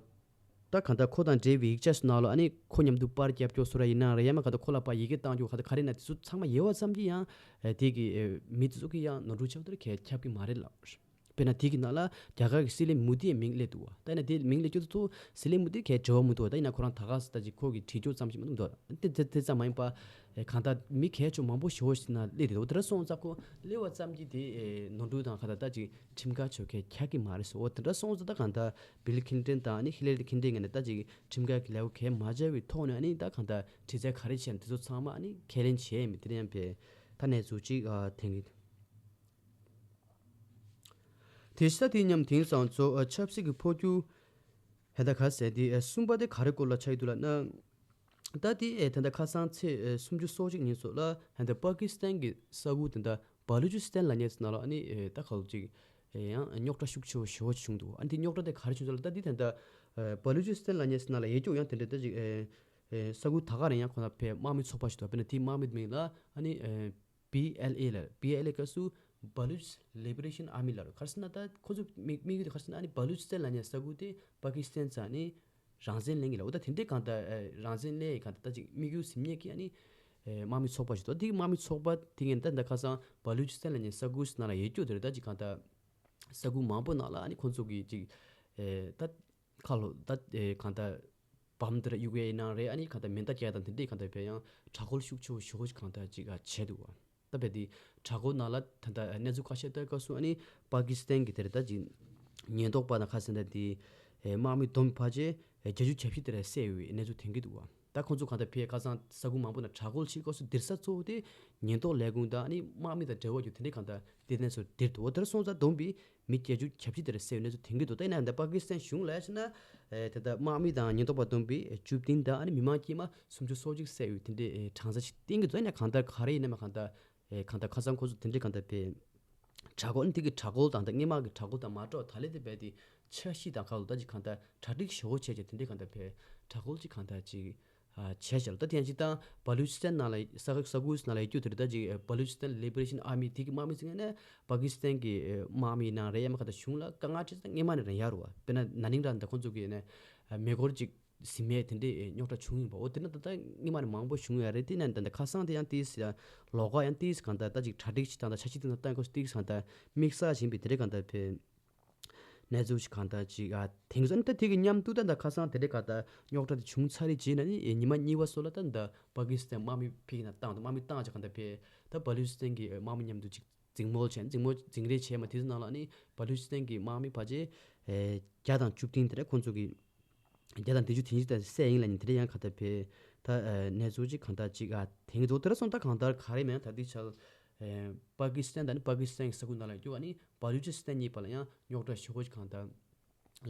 ད་གང་ལྟར་ཁོ་དང་འབྲེལ་བའི་ཡིག་ཆ་ཚོའི་ནང་ལ་ཨ་ནི་ཁོ་མཉམ་དུ་པར་རྒྱབ་སྐྱོར་བཟོ་འདྲ་ཡིན་ན་རེད། ཡང་མིན་གང་ལྟར་ཁོ་ལ་ཕར་ཡི་གེ་བཏང་རྒྱུ་གང་ལྟར་ག་རེ་ཡིན་ན་དེ་ཚོ་ཚང་མ་ཡོད་པ་ཙམ་གྱིས་ཡང་ཨ་དེ་གི་ཨ་མི་དེ་ཚོ་གི་ཡང་ནོར་འཁྲུལ་ཆགས་པ་དེ་གལ་ཁྱབ་ཀྱི་མ་རེད་ལབ། དཔེར་ན་དེ་གི་ནང་ལ་རྒྱ་གར་གྱི་སི་ལེམ་མུ་ཏིའི་མིང་སླེབས་འདུག་བ། ད་ཡིན་ན་དེ་མིང་སླེབས་རྒྱུ་དེ་ཚོ་སི་ལེམ་མུ་ཏི་གལ་འབྲེལ་བ་མི་འདུག་བ། ད་ཡིན་ན་ཁོ་རང་ད་ག་ས་ད་ཅིག་ཁོ་གི་བྲིས་རྒྱུ་ཙམ་ཞིག་མ་གཏོགས་མི་འདུག་བ། དེ་དེ་དེ་ཙམ་མ་ཡིན་པ་ཨེ་གང་ལྟར་མི་གལ་ཆེ་མང་པོ་ཞེ་པོ་ཞིག་ནང་སླེབས་འདུག་འོ་དེ་འདྲ་སོང་ཙང་ཁོ་སླེབས་པ་ཙམ་གྱིས་དེ་ཨེ་ནོར་འཁྲུལ་དང་གང་ལྟར་ད་ཅིག་ཁྲིམས་འགལ་ཆོ་ག་ཁྱབ་ཀྱི་མ་རེད་ཟེར། འོ་དེ་འདྲ་སོང་ཙང་ད་གང་ལྟར་བྷིལ་ཁི་ལིན་ཏོན་དང་ཨ་ནི་ཧི་ལི་རི་ཁི་ལིན་ཏོན་ངོས་ནས་ད་ཅིག་ཁྲིམས་འགལ་གྱི་ལས་འགུལ་གང་ཡང་མ་བྱས་པའི་ཐོག་ནས་ཨ་ནི་ད་གང་ལྟར་དྲི་རྩད་ག་རེ་བྱས་ན་དེ་ཚོ་ཚང་མ་ཨ་ནི་ཁས་ལེན་བྱས་ཡིན་པའི་དེ་འདྲ་ཡང་བས་ད་གནས་ཚུལ་ཅིག་ཨ་ཐོན་གྱི་འདུག་དེ་ཤ་དེ་མཉམ་དེང་སང་ཚོ་ཨ་ཆབ་སྲིད་ཀྱི་འཕོ་འགྱུར་ཧེ་ད་ག་ཟེར་དེ་ཨ་གསུམ་པ་དེ་ག་རེ་སྐོར་ལ་ཆགས་ཡོད་འདུག་ལབ་ན། ད་དེ་ཨེ་ད་ལྟ་ཁ་སང་ཚེས་ཨེ་སུམ་ཅུ་སོ་གཅིག་ཉིན་སོགས་ལ་ཧེ་ད་པ་ཀི་སི་ཐན་གྱི་ས་ཁུལ་དེ་འདྲ་བ་ལུ་ཅི་སི་ཐན་ལབ་མཁན་ཚོ་ནང་ལ་ཨ་ནི་ཨེ་ད་ག་ལོ་ཅིག་ཨེ་ཡང་རྙོག་དྲ་ཤུགས་ཆེ་བོ་ཞེ་བོ་ཅིག་བྱུང་འདུག་ཨ་ནི་དེ་རྙོག་དྲ་དེ་ག་རེ་བྱུང་ཟེར་ལ་ད་དེ་ད་ལྟ་ཨེ་བ་ལུ་ཅི་སི་ཐན་ལབ་མཁན་ཚོ་ནང་ལ་ཡོད་རྒྱུ་ཡང་དེ་འདྲ་ད་ཅིག་ཨེ་ཨེ་ས་ཁུལ་ད་ག་རེ་ཡང་ཁོ་ན་ཕའི་དམག་མི་ཚོགས་པ་ཞིག་འདུག་དཔེར་ན་དེའི་དམག་མི་མིང་ལ་ཨ་ནི་ཨེ། བྷི་ཨེལ་ཨེ་ལ། བྷི་ཨེལ་ཨེ་སྐབས་སུ་Baloch Liberation Army ལབ་རེད། ག་རེ་ཟེར་ན་ད་ཁོ་ཚོ་དམིགས་དམིགས་ཡུལ་དེ་ག་རེ་ཟེར་ན་ཨ་ནི་བྷ་ལུ་ཅི་སི་ཐན་ལབ་མཁན་ས་ཁུལ་དེ་པ་ཀི་སི་ཐན་ཚོས་ཨ་ནི་རང་བཙན་ལེན་གྱི་ལབ། འོ་ད་དེ་འདྲའི་གང་ལྟར་ཨེ་རང་བཙན་ལེན་ཡི་གང་ལྟར་ད་ཅིག་དམིགས་ཡུལ་ཟིན་མཁན་གྱི་ཨ་ནི་ཨེ་དམག་མི་ཚོགས་པ་ཞིག་འདུག་དེ་གི་དམག་མི་ཚོགས་པ་དེ་ངས་ད་ད་ཁ་སང་བྷ་ལུ་ཅི་སི་ཐན་ལབ་མཁན་ས་ཁུལ་ནང་ལ་ཡོད་རྒྱུ་དེ་རེད། ད་ཅིག་གང་ལྟར་ས་ཁུལ་མང་པོ་ནང་ལ་ཨ་ནི་ཁོ་ཚོ་གི་ཅིག་ཨེ་ད། ཁ་ལོ་ད་ཨེ་གང་ལྟར་བམ་དེ་འདྲ་གཡུག་ཡས་ཡིན་ན་རེད། ཨ་ནི་གང་ལྟར་མེ་མདའ་རྒྱག་དང་དེ་འདྲའི་གང་ལྟར་བས་ཡང་དྲག་རྒོལ་ཤུགས་ཆེ་བོ་ཞེ་པོ་ཅིག་གང་ལྟར་ཅིག་ཨ་བྱས་འདུག་བ། ད་བས་དེ་དྲག་རྒོལ་ནང་ལ་ད་ལྟ་གནས་ཚུལ་ཁ་ཤས་ལྟ་སྐབས་སུ་ཨ་ནི་པ་ཀི་སི་ཐན་གྱི་དེར་ད་ཅིག་ཉེན་རྟོག་པ་དང་ཁ་སང་ད་དེ་ཨེ་དམག་མི་བསྡོམས་ཕལ་ཆེར་ཨེ་བརྒྱད་ཅུ་གྱ་བཞི་དེ་ར་བསད་ཡོད་པའི་གནས་ཚུལ་ཐོན་གྱི་འདུག་བ། ད་ཁོང་ཚོ་གང་ལྟར་ཕའི་ཁ་སང་ས་ཁུལ་མང་པོ་ནང་དྲག་རྒོལ་བྱེད་སྐབས་སུ་སྡིར་ས་གཙོ་བོ་དེ་ཉེན་རྟོག་ལས་ཁུངས་དང་ཨ་ནི་དམག་མི་དང་འབྲེལ་བ་ཡོད་དེ་འདྲའི་གང་ལྟར་དེ་གནས་ཚུལ་སྡིར་འདུག་འོ་དེར་སོང་ཙང་བསྡོམས་པས་མི་བརྒྱད་ཅུ་གྱ་བཞི་དེ་ར་བསད་ཡོད་གནས་ཚུལ་ཐོན་གྱི་འདུག་ད་ཡིན་ན་ད་པ་ཀི་སི་ཐན་གཞུང་ལ་ཡ་བྱས་ན་ཨེ་ད་ལྟ་དམག་མི་དང་ཉེན་རྟོག་པ་བསྡོམས་པས་བཅུ་བདུན་དང་ཨ་ནི་མི་མང་དཀྱུས་མ་སུམ་ཅུ་སོ་གཅིག་བསད་ཡོད་དེ་འདྲའི་ཨེ་གྲངས་ཚད་ཅིག་བསྟན་གྱི་འདུག་ཡིན་ན་གང་ལྟར་ག་རེ་ཡིན་ན་མ་གང་ལྟར་ཨེ་གང་ལྟར་ཁ་སང་ཁོ་ཚོ་དེ་འདྲའི་གང་ལྟར་བས། དྲག་རྒོལ་ཨ་ནི་དེ་གི་དྲག་རྒོལ་དང་ད་སྔོན་མ་གི་དྲག་རྒོལ་དང་མ་འདྲ་བ་ད་ལས་དེ་བས་དེ་འཆར་གཞི་དང་ཁ་ལོ་ད་ཅིག་གང་ལྟར་གྲ་སྒྲིག་ཞེ་པོ་བྱས་བྱས་དེ་འདྲའི་གང་ལྟར་བས་དྲག་རྒོལ་ཅིག་གང་ལྟར་ཅིག་ཨ་བྱས་བྱས་ལ་ད་དེ་ཡང་ཅིག་ད་བ་ལུ་ཅི་སི་ཐན་ནང་ལ་ས་ས་ཁུལ་ནང་ལ་ཡོད་རྒྱུ་དེ་རེད། ད་ཅིག་བ་ལུ་ཅི་སི་ཐན་ལི་བྷ་རེ་ཤན་ཨར་མི་དེ་གི་དམག་མི་ཟེར་མཁན་ནི་པ་ཀི་སི་ཐན་གི་དམག་མི་ཡིན་ན་རེད། ཡང་མ་གང་ལྟར་གཞུང་ལ་དཀའ་ངལ་འཕྲད་ས་སྔོན་མ་ནས་རང་ཡོད་རེད་བ། དཔེར་ན་ན་ནིང་རང་ད་ཁོང་ཚོ་གི་ནི་མེ་འཁོར་ཅིག་ཟིན་མེད་དེ་འདྲའི་རྙོག་དྲ་བྱུང་ཡིན་པ། འོ་དེ་ན་ད་ལྟ་སྔོན་མ་ནས་མང་པོ་བྱུང་ཡོད་རེད། དེ་ན་ད་ལྟ་ཁ་སང་དེ་ཡང་ཏིས་ལོགས་ཀ་ཡང་ཏིས་གང་ལྟར་ད་ཅིག་གྲ་སྒྲིག་ཅིག་དང་ད་འཆར་གཞི་དེ་ན་ད་ཁོ་ཏིས་གང་ལྟར་དམིགས་བསལ་བཞིན་པའི་དེ་འདྲའི་གང་ལྟར་བས་གནས་ཚུལ་ཅིག་གང་ལྟར་ཅིག་ཨ་དེང་སང་ད་དེ་གི་མཉམ་དུ་ད་ད་ཁ་སང་དེ་འདྲའི་གང་ལྟར་རྙོག་དྲ་དེ་བྱུང་ཚར་རེད་བྱས་ན་ནི་ཉི་མ་གཉིས་པ་སོགས་ལ་ད་ད་པ་ཀི་སི་ཐན་དམག་མི་ཕིག་ན་བཏང་དུ་དམག་མི་བཏང་ཅིག་གང་ལྟར་བས་ད་བ་ལུ་ཅི་སི་ཐན་གི་དམག་མི་མཉམ་དུ་ཅིག་འཛིང་མོལ་བྱས་འཛིང་མོལ་འཛིང་རེས་བྱས་མ་དེ་ཚོ་ནང་ལ་ནི་བ་ལུ་ཅི་སི་ཐན་གི་དམག་མི་ཕལ་ཆེར་ཨེ་བརྒྱ་དང་བཅུ་བདུན་དེ་འདྲ་ཁོང་ཚོ་གི་བརྒྱ་དང་བདུན་ཅུ་དེ་འདྲ་བསད་ཡིན་ལ་ནི་དེ་འདྲ་ཡང་གང་ལྟར་བས་ད་ཨ་གནས་ཚུལ་ཅིག་གང་ལྟར་ཅིག་ཨ་དེང་གི་འདུག་དེ་ར་སོང་ད་གང་ལྟར་ག་རེ་མེད་ད་དེ་ཆ་ཨ་པ་ཀི་སི་ཐན་དང་ནི་པ་ཀི་སི་ཐན་གྱི་ས་ཁུལ་ནང་ལ་སྐྱོ་བ་ནི་བ་ལུ་ཅི་སི་ཐན་གཉིས་བར་ལ་ཡང་རྙོག་དྲ་ཞེ་པོ་ཅིག་གང་ལྟར་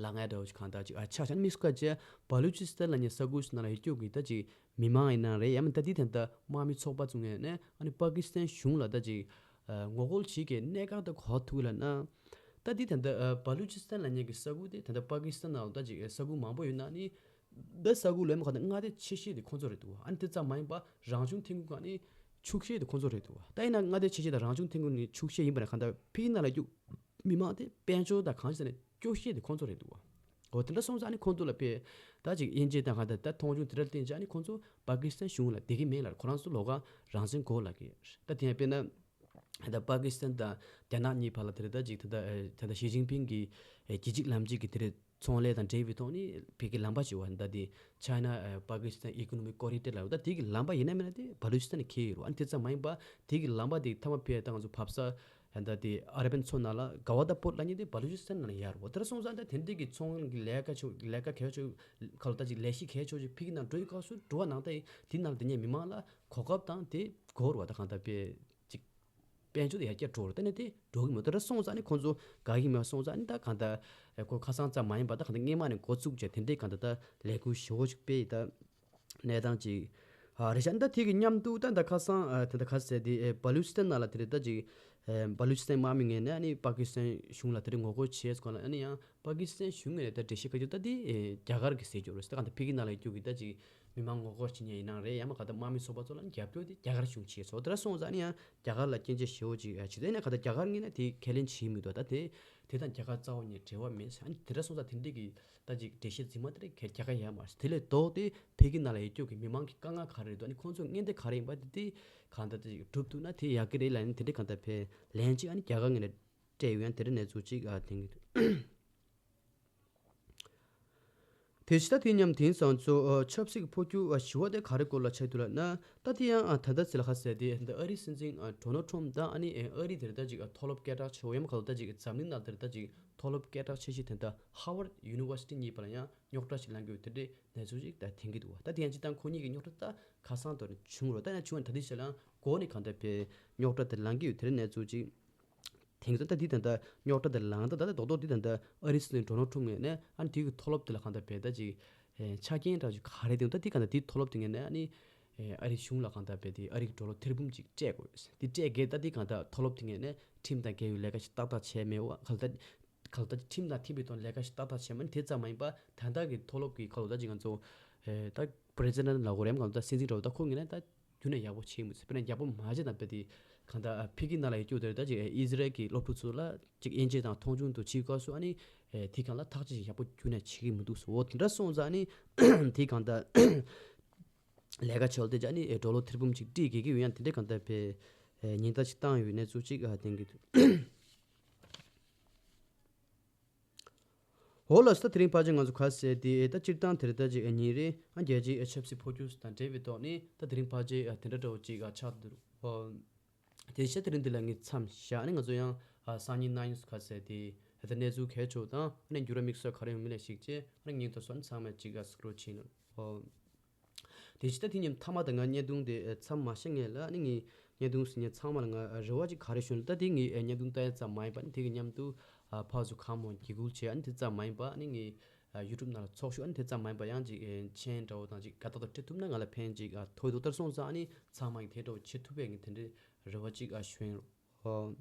ལངས་ཡ་འདྲ་བོ་ཅིག་གང་ལྟར་ཅིག་ཨ་ཆགས་ཤག་དམིགས་སུ་བཀར་བྱས་བ་ལུ་ཅི་སི་ཐན་ལབ་མཁན་ས་ཁུལ་ནང་ལ་ཡོད་སྐྱོ་གི་ད་ཅིག་མི་མང་ཡིན་ན་རེད། ཡང་མིན་ད་དེ་ད་ལྟ་དམག་མི་ཚོགས་པ་ཚོ་ངོས་ནས་ཨ་ནི་པ་ཀི་སི་ཐན་གཞུང་ལ་ད་ཅིག་ཨ་ངོ་རྒོལ་བྱེད་མཁན་གནད་འགག་ད་ག་པར་ཐུག་ལབ་ན། ད་འདི་ད་ལྟ་ཨ་བ་ལུ་ཅི་སི་ཐན་ལབ་མཁན་གྱི་ས་ཁུལ་དེ་ད་ལྟ་པ་ཀི་སི་ཐན་ནང་ལ་ད་ཅིག་ས་ཁུལ་མང་པོ་ཡོད་ན་ནི་ད་ས་ཁུལ་ལས་མ་ག་ད་མངའ་སྡེ་ཆེ་ཤོས་དེ་ཁོང་ཚོ་རེད་འདུག་ཨ་ནི་དེ་ཙམ་མ་ཡིན་པ་རང་བྱུང་ཐོན་ཁུངས་ག་ནི་ཕྱུག་ཤོས་དེ་ཁོང་ཚོ་རེད་འདུག་ད་ཡིན་ན་མངའ་སྡེ་ཆེ་ཤོས་དང་རང་བྱུང་ཐོན་ཁུངས་ནི་ཕྱུག་ཤོས་ཡིན་པ་ན་ག་ད་ཕིག་ན་ལ་རྒྱུ་མི་མང་དེ་དཔལ་འབྱོར་དང་གང་ཞིག་ནས་སྐྱོ་ཤོས་དེ་ཁོང་ཚོ་རེད་འདུག་འོ་དེ་འདྲ་སོང་ཙང་ནི་ཁོང་ཚོ་ལ་ཕེ་ད་ཅིག་དབྱེ་འབྱེད་དང་ག་ད་ད་མཐོང་ཆུང་དེ་འདྲ་བསྟན་ཅིག་ཨ་ནི་ཁོང་ཚོ་པ་ཀི་སི་ཐན་གཞུང་ལ་བསྡད་ཀྱི་མེད་ལ་ཁོ་རང་ཚོ་ལོགས་ཀ་རང་བཙན་དགོས་ལབ་ཀྱི་ད་དེ་ཡང་དཔེར་ན། ད་པ་ཀི་སི་ཐན་དང་རྒྱ་ནག་གཉིས་བར་ལ་དེ་རེད་ད་ཅིག་ད་ད་ད་ད་ཞི་ཅིན་ཕིང་གི་ཨེ་རྒྱལ་སྤྱིའི་ལམ་སྟོན་གྱི་དེ་རེད་ ཚོང་ལས་དང་འབྲེལ་བའི་ཐོག་ནས་བོད་ཀྱི་ལམ་པ་ཞིག་ཡོད་པ། ད་དེ་China Pakistan Economic Corridor ལབ་ད། དེ་གི་ལམ་པ་ཡིན་ན་མིན་ན་དེ་བ་ལུ་ཅི་སི་ཐན་ནས་འཁེལ་ཡོད་རེད། ཨ་ནི་དེ་ཙམ་མ་ཡིན་པ་དེ་གི་ལམ་པ་དེ་མཐའ་མ་ཕེ་ད་ང་ཚོ་བབས་ས་ད་དེ་ཨ་རབ་པན་མཚོ་ནང་ལ་ག་བ་ད་པོར་ལབ་མཁན་དེ་བ་ལུ་ཅི་སི་ཐན་ནང་ལ་ཡོད་རེད། དེ་འདྲ་སོང་ཙང་ད་དེ་འདྲ་གི་ཚོང་གི་ལས་ཀ་ཆོ་ལས་ཀ་གལ་ཆོ་ག་ལ་ད་ཅིག་ལས་གཞི་གལ་ཆོ་ཅིག་ཕ་གི་ནང་འགྲོ་ཡི་སྐབས་སུ་འགྲོ་བ་ནང་ད་དེ་ནང་དེ་ཉེ་མི་མང་ལ་གོ་སྐབས་དང་དེ་གོ་རུ་བ་ད་གང་ད་པེ་ཅིག་དཔལ་འབྱོར་དེ་ཡར་རྒྱས་འགྲོ་རུ་ད་ནི་དེ་འགྲོ་གི་མོ་ད་ར་སོང་ཙང་ནི་ཁོང་ཚོ་དགའ་གི་མེད་སོང་ཙང་ནི་ད་གང་ད་ཁོ་ཁ་སང་ཙམ་མ་ཡིན་པ་ད་གང་ད་སྔས་མ་ནས་འགོ་བཙུགས་བྱས་དེ་འདྲའི་གང་ད་ད་ལས་འགུལ་ཞེ་བོ་ཅིག་སྤེལ་ཡི་ད་གནས་སྟངས་ཅིག་ཨ་རེད་ཤག་ད་དེ་གི་མཉམ་དུ་ད་ད་ཁ་སང་ཨ་དེ་ད་ག་ཟེར་དེ་ཨེ་བ་ལུ་ཅི་སི་ཐན་ནང་ལ་དེ་རེད་ད་ཅིག་ཨེ་བ་ལུ་ཅི་སི་ཐན་དམག་མི་ངོས་ནས་ཨ་ནི་པ་ཀི་སི་ཐན་གཞུང་ལ་དེ་རེད་ངོ་རྒོལ་བྱས་སྐོར་ལ་ཨ་ནི་ཡང་པ་ཀི་སི་ཐན་གཞུང་ངོས་ནས་ད་འགྲེལ་བཤད་ག་རྒྱུ་ད་དེ་ཨེ་རྒྱ་གར་གི་ཟེར་རྒྱུ་རེད་ད་གང་ད་ཕ་གི་ནང་ལ་ཡོད་རྒྱུ་གི་ད་ཅིག་མི་མང་ངོ་རྒོལ་བྱེད་མཁན་ཡིན་ནའང་རེད། ཡང་མ་གང་ད་དམག་མི་ཚོགས་པ་ཚོ་ལ་ནི་རྒྱབ་སྐྱོར་དེ་རྒྱ་གར་གཞུང་བྱས་སོ་དེ་འདྲ་སོང་ཙང་ཨ་ནི་ཡང་རྒྱ་གར་ལ་སྐྱོན་བརྗོད་ཞེ་བོ་ཅིག་ཨེ་བྱེད་དེ་ནས་གང་ད་རྒྱ་གར་ངོས་ནས་དེ་ཁས་ལེན་བྱེད་མི་འདུག་ད་དེ་དེ་དང་རྒྱ་གར་རྩ་བ་ནས་འབྲེལ་བ་མེད་ཟེར། ཨ་ནི་དེ་འདྲ་སོང་ཙང་དེ་འདྲའི་གི་ད་ཅིག་འགྲེལ་བཤད་རྫུན་མ་དེ་འདྲ་ག་རྒྱ་གར་ཡོད་མ་རེད། དེ་ལས་ལྡོག་སྟེ་ཕ་གི་ནང་ལ་ཡོད་རྒྱུ་གི་མི་མང་གི་དཀའ་ངལ་ག་རེ་རེད་འདུག་ཨ་ནི་ཁོང་ཚོ་ངན་དེ་ག་རེ་ཡིན་པ་དེ་དེ་གང་ལྟར་དེ་ཅིག་སྒྲུབ་ཐུབ་ན་དེ་ཡག་གི་རེད་ལབ་ནས་དེ་འདྲའི་གང་ལྟར་ཕེ་ལན་ཅིག་ཨ་ནི་རྒྱ་གར་ངོས་ནས་སྤྲད་ཡོད། ཡང་དེ་འདྲའི་གནས་ཚུལ་ཅིག་ཨ་དེང་གི་དེ་བྱས་ད་དེ་མཉམ་དེང་སང་ཚོ་ཨ་ཆབ་སྲིད་ཀྱི་འཕོ་འགྱུར་ཨ་ཞི་བ་དེ་ག་རེ་སྐོར་ལ་ཆགས་འདུག་ལབ་ན། ད་དེ་ཡང་ཨ་ད་ལྟ་ཟེར་ལ་ཁ་གསལ་དེ་ད་ཨ་རིའི་སྲིད་འཛིན་ཨ་ཌོ་ནལ་ཊམ་དང་ཨ་ནི་ཨ་རིའི་དེར་ད་ཅིག་ཨ་མཐོ་སློབ་སྐད་གྲགས་ཆེ་བོ་ཡང་མ་ག་ལ་ད་ཅིག་འཛམ་གླིང་ནང་དེར་ད་ཅིག་མཐོ་སློབ་སྐད་གྲགས་ཆེ་ཤོས་དེ་ད་Harvard University གཉིས་བར་ལ་ཡང་རྙོག་དྲ་ཞིག་ལངས་ཀྱི་ཡོད་དེ་འདྲའི་གནས་ཚུལ་ཞིག་ད་ཐོན་གྱི་འདུག་བ། ད་དེ་ཡང་སྤྱིར་བཏང་ཁོ་གཉིས་ཀྱི་རྙོག་དྲ་ད་ཁ་སང་དུ་ནས་བྱུང་རོགས་ད་ཡང་བྱུང་བ་ད་དེ་ཞེ་ལ་མགོ་ནས་གང་ལྟར་བས་རྙོག་དྲ་དེ་ལངས་ཀྱི་ཡོད་དེ་འདྲའི་གནས་ཚུལ་ཅིག་དེང་སང་ད་འདི་ད་ལྟ་རྙོག་དྲ་དེ་ལངས་ད་ད་ལྟ་རྡོག་རྡོག་འདི་ད་ལྟ་ཨ་རི་སྲིད་འཛིན་ཌོ་ནལ་ཊམ་ངོས་ནས་ཨ་ནི་དེ་གི་མཐོ་སློབ་དེ་ལ་གང་ལྟར་བས་ད་ཅིག་ཨེ་ཆ་རྐྱེན་འདྲ་ཅིག་ག་རེ་དེ་ད་འདི་གང་ལྟར་དེའི་མཐོ་སློབ་དེ་ངོས་ནས་ཨ་ནི་ཨེ་ཨ་རི་གཞུང་ལ་གང་ལྟར་བས་དེ་ཨ་རི་གི་ཌོ་ལར་ཐེར་འབུམ་ཅིག་སྤྲད་དགོས། དེ་སྤྲད་གལ་ད་འདི་གང་ལྟར་མཐོ་སློབ་དེ་ངོས་ནས་ཁྲིམས་དང་འགལ་བའི་ལས་ཀ་ཞིག་ཏག་ཏག་བྱས་མེད་པ་གང་ལྟར་གང་ལྟར་ཁྲིམས་དང་མཐུན་པའི་ཐོག་ལས་ཀ་ཞིག་ཏག་ཏག་བྱས་མ་ནི་དེ་ཙམ་མ་ཡིན་པ་ད་ལྟ་གི་མཐོ་སློབ་ཀྱི་ཁ་ལོ་ད་ཅིག་ང་ཚོ་ཨེ་ད་པི་རེ་སི་ཌེན་ཊི་ལབ་དགོས་རེད་གང་ལྟར་སྲིད་འཛིན་འདྲ་བོ་ད་ཁོ་ངོས་ནས་ད་རྒྱུན་ནས་ཡག་པོ་བྱེད་མི་ཚེ་དཔེར་ན་ཡག་པོ་མ་བྱེད་དང་དཔེ་དེ་གང་ལྟར་ཕ་གི་ནང་ལ་ཡོད་རྒྱུ་དེ་ད་ཅིག་ཨི་ཟི་རལ་གྱི་སློབ་ཕྲུག་ཚོ་ལ་ཅིག་དབྱེ་འབྱེད་དང་མཐོང་ཆུང་དུ་བྱེད་སྐབས་སུ་ཨ་ནི་དེ་གང་ལ་ཐག་གཅོད་ཅིག་ཡག་པོ་རྒྱུན་ནས་བྱེད་ཀྱི་མི་འདུག་སོ། འོ་དེ་འདྲ་སོང་ཙང་ཨ་ནི་དེ་གང་ལྟར་ལས་ཀ་བྱས་ཏེ་ཨ་ནི་ཌོ་ལར་ཐེར་འབུམ་ཅིག་སྤྲད་དགོས་ཀྱི་ཡོད། ཡང་དེ་འདྲ་གང་ལྟར་བས་ཉེན་བརྡ་ཅིག་བཏང་ཡོད་གནས་ཚུལ་ཅིག་ཨ་བསྟན་གྱི་འདུག་འོ་ལགས་སོ། ད་དེ་རིང་ཕལ་ཆེར་ང་ཚོ་ག་ཟེར་དེ་ད་སྤྱིར་བཏང་དེ་རིང་ད་ཅིག་ཉིན་རེ་ཨ་རྒྱལ་སྤྱིའི་ཆབ་སྲིད་འཕོ་འགྱུར་དང་འབྲེལ་བའི་ཐོག་ནས་ད་དེ་རིང་ཕལ་ཆེར་དེ་འདྲ་འདྲ་བོ་ཅིག་ཆགས་འདུག་དེ་ཤ་དེ་རིང་འདི་ལ་ངས་མཚམས་བཞག་ནས་ང་ཚོ་ཡང་སང་ཉིན་གནངས་ཉིན་སུ་ག་ཟེར་དེ་ད་གནས་ཚུལ་གལ་ཆེ་བ་དང་ཨ་ནི་འགྱུར་བ་དམིགས་བསལ་ག་རེ་ཡོང་མིན་ལ་གཞིགས་བྱས་ཨ་ནི་ཉིན་ཐོ་སོ་ནས་ཚང་མས་ཅིག་སི་ཀོ་རོལ་བྱས་ནས། དེ་བཞིན་ད་དེ་མཉམ་མཐའ་མ་ད་ང་བརྙན་ཐུང་དེ་མཚམས་མ་བཞག་སྔོན་ལ་ཨ་ནི་ངས་བརྙན་ཐུང་ཟིན་མཁན་ཚང་མ་ལ་ང་རེ་བ་ཅིག་ག་རེ་ཞུ་ན་ད་དེ་ངས་བརྙན་ཐུང་ལྟ་ཡ་ཙམ་མ་ཡིན་པ་ཨ་ནི་དེ་གི་མཉམ་དུ་ཕར་ཚུར་གང་མང་འཇིགས་སྐུལ་བྱས་ཨ་ནི་དེ་ཙམ་མ་ཡིན་པ་ཨ་ནི་ངས་ཡུ་ཊུབ་ནང་ལ་ཚོགས་ཞུགས་ཨ་ནི་དེ་ཙམ་མ་ཡིན་པ་ཡང་ཅིག་མཆན་འདྲ་བོ་དང་ཅིག་དགའ་རྟགས་དང་སྤྲད་ཐུབ་ན་ང་ལ་ཕན་ཅིག་ཐོགས་འདུག་ལྟར་སོང་ཙང་ཨ་ནི་ཚང་མ་གི་དེ་འདྲ་བོ་བྱེད་ཐུབ་པའི་ངས་དེ་འདྲའི་རེ་བ་ཅིག་ཞུ་ཡིན་རོགས།